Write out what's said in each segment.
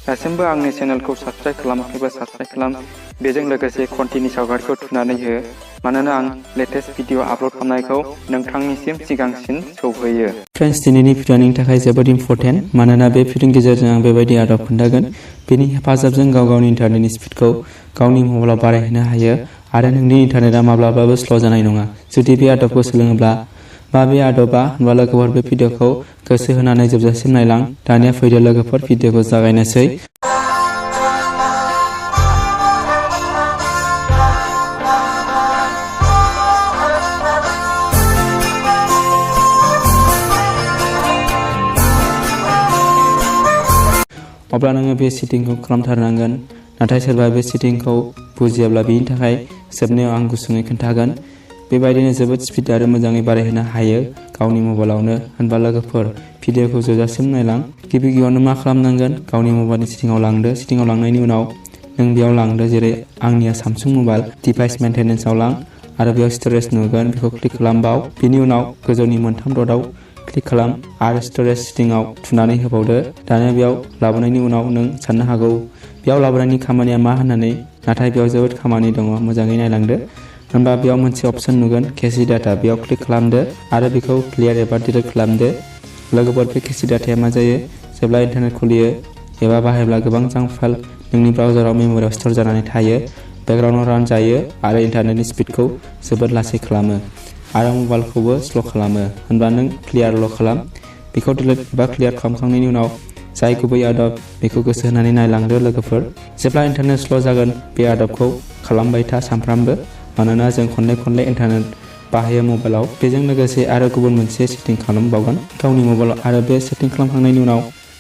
दासिमबो आंनि चेनेलखौ subscribe खालामाखैबा subscribe खालाम। बेजों लोगोसे घन्टिनि सावगारिखौ थुनानै हो, मानोना आं लेटेस्ट भिडिअ आपल'ड खालामनायखौ नोंथांनिसिम सिगांसिन सौहैयो। फ्रेन्ड्स, दिनैनि भिडिअ'नि थाखाय जोबोद इम्परटेन्ट, मानोना बे भिडिअ'नि गेजेरजों आं बेबायदि आदब खोन्थागोन। बेनि हेफाजाबजों गावनि इन्टारनेटनि स्पिडखौ गावनि मबाइलाव बारायहोनो हायो आरो नोंनि इन्टारनेटआ माब्लाबाबो स्ल' जानाय नङा। जुदि बे आदबखौ सोलोङोब्ला बे आदबा होनबा लोगोफोर बे भिडिअ'खौ गोसो होनानै जोबजासिम नायलां। दानिया फैदो लोगोफोर, भिडिअ'खौ जागायनोसै। अब्ला नोङो बे सेटिंखौ खालामथारनांगोन। नाथाय सोरबा बे सेटिंखौ बुजियाब्ला बेनि थाखाय जोबनायाव आं गुसुङै खोन्थागोन। बेबायदिनो जोबोद स्पिड आरो मोजाङै बारायहोनो हायो गावनि मबाइलावनो। होनबा लोगोफोर, भिडिअ'खौ जोबजासिम नायलां। गिबियावनो मा खालामनांगोन, गावनि मबाइलनि सेटिंआव लांदो। सेटिंआव लांनायनि उनाव नों बेयाव लांदो, जेरै आंनिया सामसुं मबाइल, डिभाइस मेन्टेनेन्सआव लां आरो बेयाव स्ट'रेज नुगोन, बेखौ क्लिक खालामबाव। बेनि उनाव गोजौनि मोनथाम डटआव क्लिक खालाम आरो स्ट'रेज सेटिंआव थुनानै होबावदो। दानिया बेयाव लाबोनायनि उनाव नों साननो हागौ बेयाव लाबोनायनि खामानिया मा होननानै, नाथाय बेयाव जोबोद खामानि दङ, मोजाङै नायलांदो। होनबा बेयाव मोनसे अप्शन नुगोन, केसि डाटा, बेयाव क्लिक खालामदो आरो बेखौ क्लियार एबा डिलिट खालामदो। लोगोफोर, बे केसि डाटाया मा जायो, जेब्ला इन्टारनेट खुलियो एबा बाहायब्ला गोबां जांक फाइल नोंनि ब्राउजाराव मेम'रियाव स्ट'र जानानै थायो, बेकग्राउन्डआव रान जायो आरो इन्टारनेटनि स्पिडखौ जोबोद लासै खालामो आरो मबाइलखौबो स्ल' खालामो। होनबा नों क्लियारल' खालाम। बेखौ डिलिट एबा क्लियार खालामखांनायनि उनाव जाय गुबै आदब बेखौ गोसो होनानै नायलांदो लोगोफोर। जेब्ला इन्टारनेट स्ल' जागोन, बे आदबखौ खालामबाय था सानफ्रामबो, मानोना जों खनले इन्टारनेट बाहायो मबाइलाव। बेजों लोगोसे आरो गुबुन मोनसे सेटिं खालामबावगोन गावनि मबाइलाव, आरो बे सेटिं खालामखांनायनि उनाव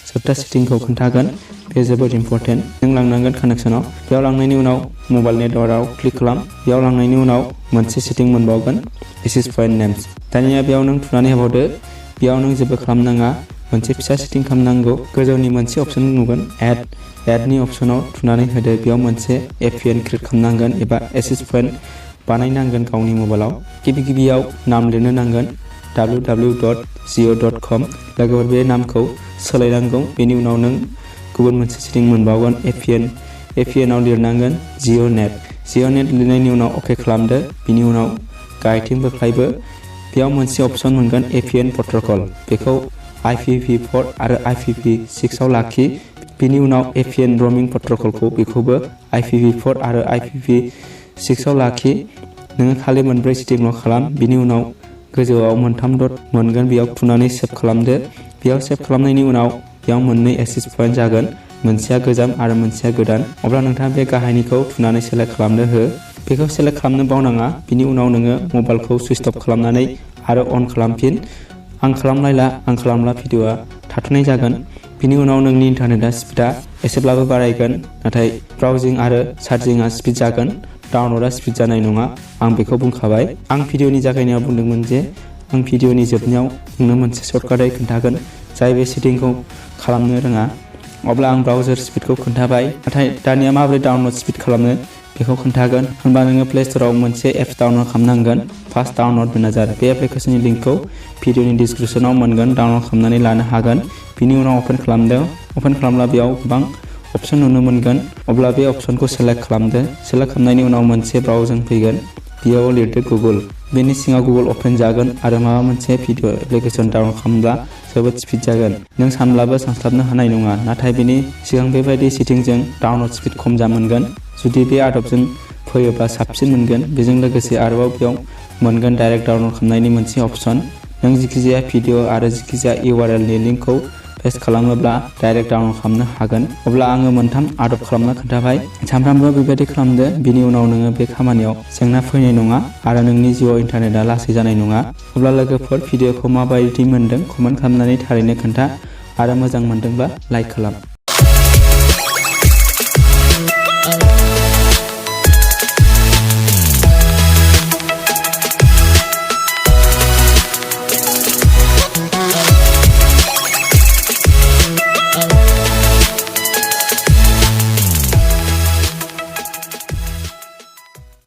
जोबथा सेटिंखौ खोन्थागोन। बे जोबोद इम्परटेन्ट। नों लांनांगोन कानेक्सनाव। बेयाव लांनायनि उनाव मबाइल नेटवार्कआव क्लिक खालाम। बेयाव लांनायनि उनाव मोनसे सेटिं मोनबावगोन, एक्सेस पइन्ट नेम्स। दानिया बेयाव नों थुनानै होबावदो। बेयाव नों जेबो खालामनाङा, मोनसे फिसा सेटिं खालामनांगौ। गोजौनि मोनसे अप्शन नुगोन, एडनि अप्शनाव थुनानै होदो। बेयाव मोनसे एपीएन क्रिएट खालामनांगोन एबा एक्सेस पइन्ट बानायनांगोन गावनि मबाइलाव। गिबियाव नाम लिरनो नांगोन, www.jio.com। लोगोफोर, बे नामखौ सोलायनांगौ। बेनि उनाव नों गुबुन मोनसे सेटिं मोनबावगोन, एपीएनआव लिरनांगोन जिअ'नेट लिरनायनि उनाव अके खालामदो। बिनि उनाव गाहायथिं बोख्लायबो, बेयाव मोनसे अप्शन मोनगोन, एपीएन प्रोटोकल। बेखौ IPv4 आरो IPv6 आव लाखि। बिनि उनाव एपीएन रमिं प्रोटोकलखौ बेखौबो IPv4 आरो IPv6 आव लाखि। नोङो खालि मोनब्रै सेटिंल' खालाम। बिनि उनाव गोजौआव मोनथाम डट मोनगोन, बेयाव थुनानै सेभ खालामदो। बेयाव सेभ खालामनायनि उनाव बेयाव मोननै एक्सेस पइन्ट जागोन, मोनसेया गोजाम आरो मोनसेया गोदान। अब्ला नोंथाङा बे गाहायनिखौ थुनानै सेलेक्ट खालामनो हो। बेखौ सेलेक्ट खालामनो बावनाङा। बिनि उनाव नोङो मबाइलखौ सुइच अफ खालामनानै आरो अन खालामफिन। आं खालामला भिडिअ'आ थाथ'नाय जागोन। बिनि उनाव नोंनि इन्टारनेटआ स्पिडआ एसेब्लाबो बारायगोन, नाथाय ब्राउजिं आरो सार्चिंआ स्पिड जागोन, डाउनल'डआ स्पिड जानाय नङा। आं बेखौ बुंखाबाय। आं भिडिअ'नि जागायनायाव बुंदोंमोन जे आं भिडिअ'नि जोबनायाव नोंनो मोनसे सर्टकाटै खोन्थागोन जाय बे सेटिंखौ खालामनो रोङा। अब्ला आं ब्राउजार स्पिडखौ खोन्थाबाय, नाथाय दानिया माबोरै डाउनल'ड स्पिड खालामनो बेखौ खोन्थागोन। होनबा नोङो प्ले स्ट'राव मोनसे एप्स डाउनल'ड खालामनांगोन, फार्स्ट डाउनल'ड मेनेजार। बे एप्लिकेशननि लिंकखौ भिडिअ'नि डिसक्रिपशनाव मोनगोन, डाउनल'ड खालामनानै लानो हागोन। बिनि उनाव अपेन खालामदो। अपेन खालामब्ला बेयाव गोबां अप्शन नुनो मोनगोन। अब्ला बे अप्शनखौ सेलेक्ट खालामदो। सेलेक्ट खालामनायनि उनाव मोनसे ब्राउजिं फैगोन, बेयाव लिरदो गुगोल। बेनि सिङाव गुगोल अपेन जागोन आरो माबा मोनसे भिडिअ एप्लिकेशन डाउनल'ड खालामब्ला जोबोद स्पिड जागोन। नों सानब्लाबो सानस्लाबनो हानाय नङा, नाथाय बेनि सिगां बेबायदि सेटिंजों डाउनल'ड स्पिड खम मोनगोन। जुदि बे आदबजों फैयोब्ला साबसिन मोनगोन। बेजों लोगोसे आरोबाव बेयाव मोनगोन डाइरेक्ट डाउनल'ड खालामनायनि मोनसे अप्शन। नों जिखिजाया भिडिअ आरो जिखिजाया URLनि लिंकखौ पेस्ट खालामोब्ला डाइरेक्ट डाउनल'ड खालामनो हागोन। अब्ला आङो मोनथाम आदब खालामना खोन्थाबाय। सानफ्रामबो बेबायदि खालामदो। बिनि उनाव नोङो बे खामानियाव जेंना फैनाय नङा आरो नोंनि जिउआव इन्टारनेटआ लासै जानाय नङा। अब्ला लोगोफोर, भिडिअ'खौ माबायदि मोनदों कमेन्ट खालामनानै थारैनो खोन्था, आरो मोजां मोनदोंब्ला लाइक खालाम।